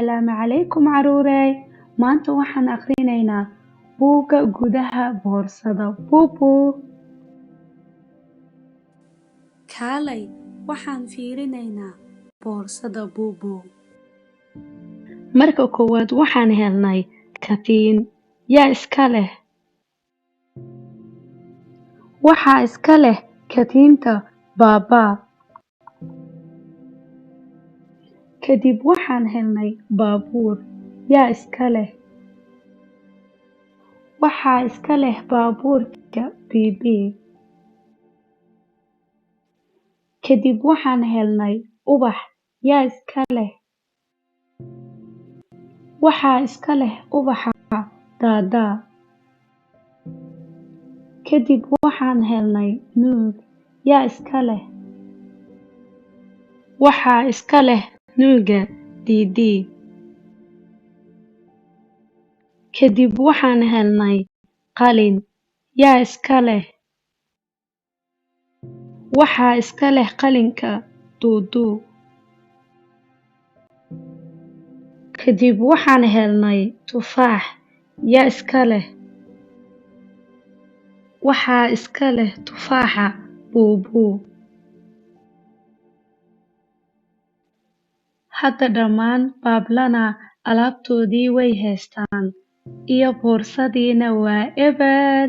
Assalaamu calaykum caruurey. Maanta waxaan akhrinaynaa buugga Gudaha Boorsada Bubu. Kaalay, waxaan fiirinaynaa boorsada Bubu. Marka koowaad waxaan helnay katiin. Yaa iska leh? Waxaa iska leh katiinta Baaba. Kadib waxaan helnay baabuur. Yaa iska leh? Waxaa iska leh baabuurka Bibi. Kadib waxaan helnay ubax. Yaa iska leh? Waxaa iska leh ubaxa Dada. Kadib waxaan helnay nuug. Yaa iska leh? Waxaa iska leh nuuga Didi. Kadib waxaan helnay qalin. Yaa iska leh? Waxaa iska leh qalinka Dudu. Kadib waxaan helnay tufaax. Yaa iska leh? Waxaa iska leh tufaaxa Bubu. Hadda dhammaan Baablana alaabtoodii way haystaan, iyo boorsadiina waa eber.